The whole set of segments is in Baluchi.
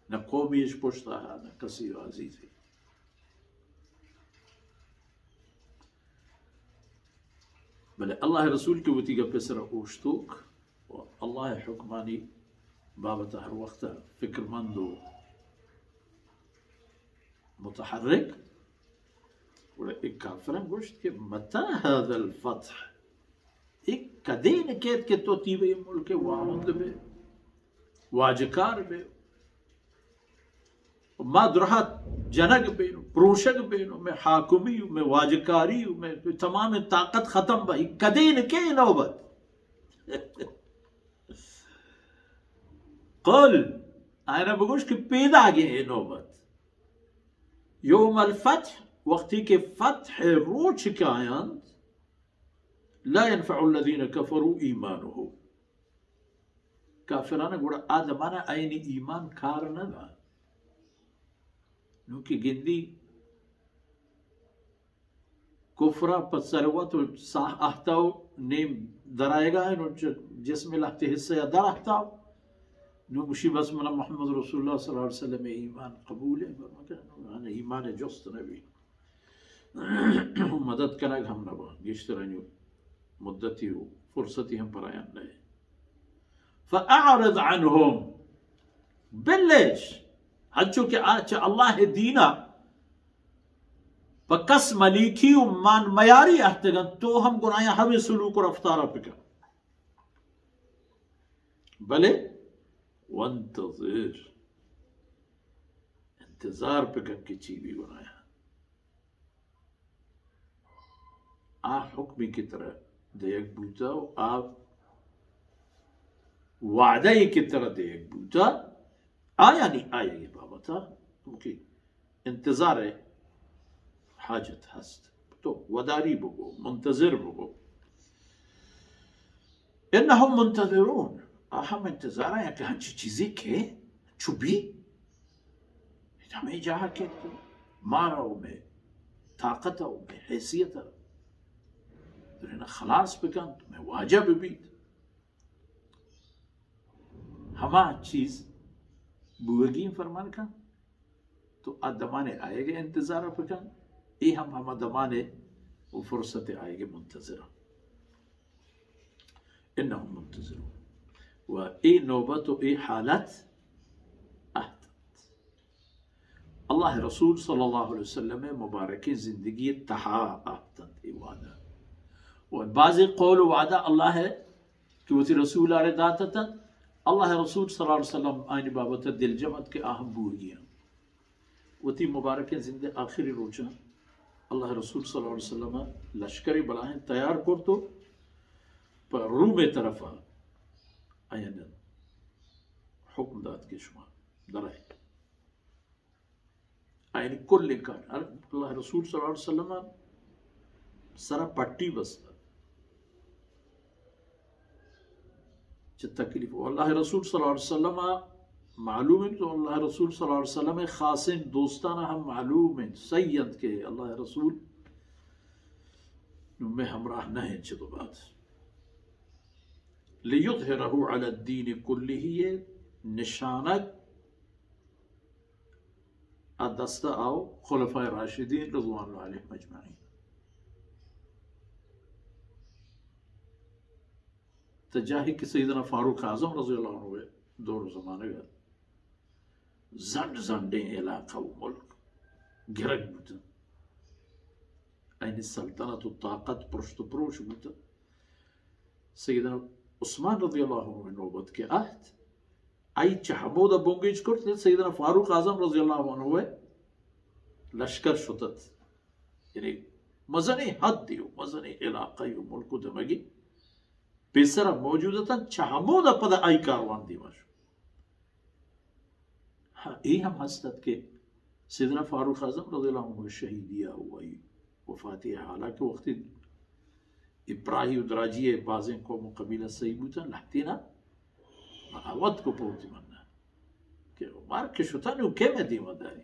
نہ قومی اش پشت آہا، نہ کسی عزیزی۔ بلے اللہ رسول کہ وتی گپ سرا اوشتوک و اللہ حکمانی بابت ہر وقت فکرمند و متحرک، گڑا اے کافراں گوشت کہ متى هذا الفتح؟ اے کدین کیت کہ تو تیوے ملک واہند بے، واجکار بے، ما درہا جنگ بینو، پروشگ بینو، میں حاکمی ہوں، میں واجکاری ہوں، میں تمام طاقت ختم بھائی، کدین کے نوبت؟ قل، آئنا بگوش کہ پیدا گئے اے نوبت۔ یوم الفتح، وقتی کہ فتح روچ کاینت، لا ينفع الذين كفروا إيمانهم۔ کافران گڑا آ دمانا آئینی ایمان کار نہ دا۔ نو کہ گندی کفرا پہ سروت و ساہ اہتا و نیم درائیگا ہے، نو ج-، جسم لہتے حصہ یا در اہتا۔ نو گوشی بس منا محمد رسول اللہ صلی اللہ علیہ وسلم ایمان قبول ہے، پر مکہ ایمان جست نبی۔ مدد کنگ ہم نہ باں، گیشتر انچو مدتی و فرصتی ہم پرایان نہ۔ فأعرض عنهم، بلش، ہنچو کہ آ چہ اللہ دینا پہ کس ملیکی و مان میاری اہتگن، تو ہم گنایا ہمیں سلوک و رفتارا بکن۔ بلے وانتظر، انتظار بکن کہ چی بی گنایا۔ آ حکمی کہ ترا دیگ بوتا و آ وعدہ ای کہ ترا دیگ بوتا، آیانی آیگی بابتا ممکن انتظار حاجت ہست۔ تو وداری بگو، منتظر بگو۔ انهم منتظرون، آ ہم انتظار ہیں کہ ہنچی چیزی کہ چو بی، ہمیں جاہ کہ مارا و میں طاقت و میں حیثیت، دنیا خلاص بکن، میں واجہ ببیت۔ ہما چیز بوگی فرمان کن، تو آ دمانے آئیگے انتظار بکن، اے ہم ہما دمانے و فرصت آئیگے منتظر۔ انهم منتظرون۔ و اے نوبت و اے حالت اہت۔ اللہ رسول صلی اللہ علیہ وسلم مبارکیں زندگی تہا آپتنت اے وعدہ۔ و بعضی قول و وعدہ اللہ کہ وتی رسول آرے داتتنت، اللہ رسول صلی اللہ علیہ وسلم آئینی بابت دلجم ات کہ آہم بوگی ہیں۔ وتی مبارکیں زندے آخری روچاں اللہ رسول صلی اللہ علیہ وسلم لشکری بلاہیں تیار کرتو پہ روم طرف آئین حکم دات کہ شما درائے۔ آئینی کل کار، اللہ رسول صلی اللہ علیہ وسلم سرا پٹی بستہ چہ تکلیف۔ و اللہ رسول صلی اللہ علیہ وسلم معلوم انت، تو اللہ رسول صلی اللہ علیہ وسلم خاصیں دوستان ہم معلوم انت، سہی انت کہ اللہ رسول نو میں ہمراہ نہ انت چہ تو بعد۔ لیظہرہ علی الدین کلہ، نشانگ ء دست ء آؤ خلفاء راشدین رضوان اللہ علیہم اجمعین۔ تا جاہے کہ سیدنا فاروق اعظم رضی اللہ عنہ ء دور و زمانگ ء زنڈ زنڈیں علاقہ و ملک گرگ بوتن، آئینی سلطنت و طاقت پرشت و پروش بوتن۔ سیدنا عثمان رضی اللہ عنہ ء نوبت کہ آت، آئی چہ ہمودا بنگیج کرت کہ سیدنا فاروق اعظم رضی اللہ عنہ ء لشکر شتت۔ یعنی مزنیں حدے و مزنیں علاقہ و ملک و دمگی پیسرا موجود اتنت، چہ ہمودا پدا آئی کاروان دیما شت۔ ہاں، اے ہم ہست ات کہ سیدنا فاروق اعظم رضی اللہ عنہ شہیدی ء و آئی وفاتی حالا کہ وقتی اے پراہی و دراجی ء بازیں قوم و قبیلہ سہی بوتن، لہتینا بغاوت کو پہ وتی منا کہ مار کہ شتن و کے میں دیما داری۔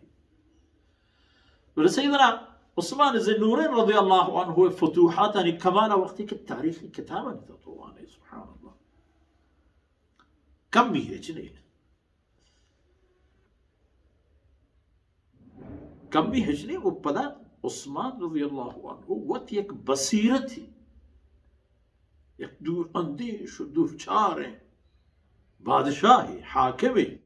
بلے سیدنا عثمان ذی نورین رضی اللہ عنہ فتوحاتانی کمال وقتی کہ تاریخی کتابانی تو تو وانے، سبحان اللہ، کمی ہچ نہیں۔ کمی ہچ نہیں، وہ پدا عثمان رضی اللہ عنہ وت یک بصیرتی، یک دور اندیش و دورچاریں بادشاہی، حاکمی،